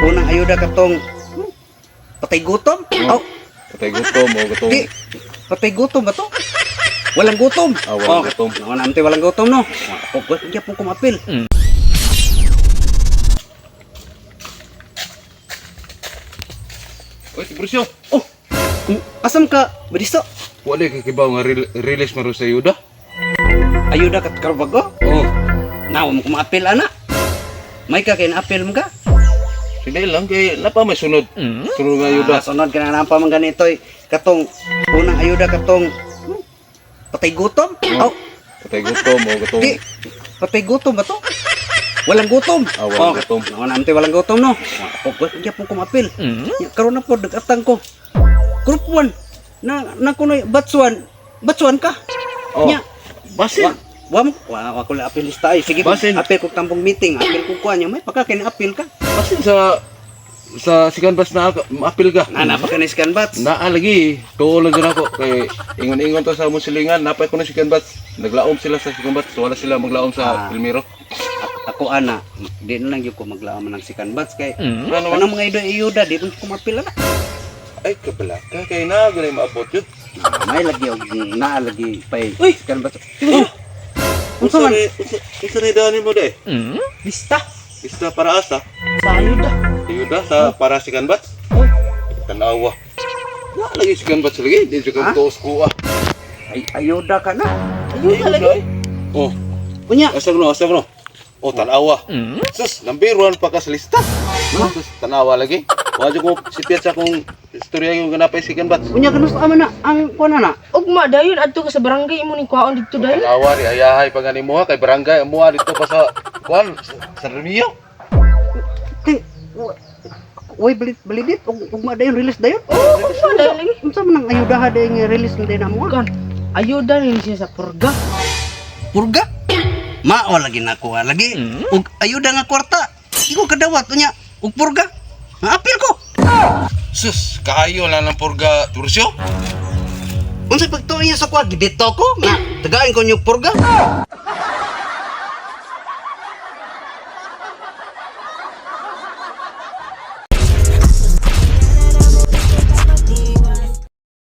Unang ayuda katong patay gutom. Oh, Patay gutom o katong di patay gutom ba to? Walang gutom. Ah, walang gutom. Oh, naman walang gutom, no. Oh, gyapon ko maapil. Oy, Tiburcio. Oh. Asam ka? Badiso. Wala kay kibaw nga release man ro sa ayuda. Ayuda kat karbago. Oh, Nawa mo kumaapil ana. May ka kay naapil mo ka? sige lang kay napa may sunod. Sunod nga ayuda. Ah, sunod ka na pa man ganito eh. Katong unang ayuda katong patay gutom. Oh, Patay gutom o katong di patay gutom ba to? Walang gutom. Ah, walang gutom. Oh, naman walang gutom, no. Oh, gyapon ko maapil. Ya, karon na po dagatang ko. Group 1 na na kunoy batch 1. Batch 1 ka. Oh. Nya, Basin. Wa mo wa ko la apil lista ay. Sige, Basin. apil ko tambong meeting, apil ko kuan may pagka kay apil ka. Basin sa sa second batch na maapil ka. Na pa ka na second batch. Naa lagi, tuo lang dyan ako kay ingon-ingon to sa among silingan, napay ko na second batch. Naglaom sila sa second batch, wala sila maglaom sa primero. Ako ana, di na lang gyud ko maglaom ng second batch kay Ano man? kanang mga ayuda ayuda di man ko maapil na. Ay, kabalaka kay na ganay maabot yun. May lagi og naa lagi pay Uy! second batch. Oh. Unsa Unsa man? ni unsa ni dani mo day? Lista. Lista para asa? Sa ayuda. Ayuda sa para second batch? Oh. Tanawa. Na lagi second batch lagi, di jud Ha? ka tuos ko ah. Ay, ayuda ka na. Ayuda lagi. Oh, Unya, asa no, asa no. Oh, tanawa. Sus, number 1 pa ka sa lista. Sus, tanawa lagi. Wa jud ko sipiat sa akong istorya yung ganapay second batch. Unya kanus ama na ang kuan na. Ugma dayon adto ka sa barangay imo ning kwaon didto dayon. Tanawa ni ayahay pa gani mo kay barangay mo dito pa sa kuan sa Romeo. Kay way balit balidit og ugma dayon release dayon. Oh, ugma dayon lagi. Unsa man ang ayudaha dayon nga release na dayon amo? Kan ayuda ni siya sa purga. Purga. Mao lagi nakuha lagi. Og ayuda nga kwarta. Iko kadawat unya og purga. Maapil ko. Sus, kaayo lang ng purga Tursyo. Unsa pagtuo niya sa kwa gidito ko nga tagain ko niyo purga.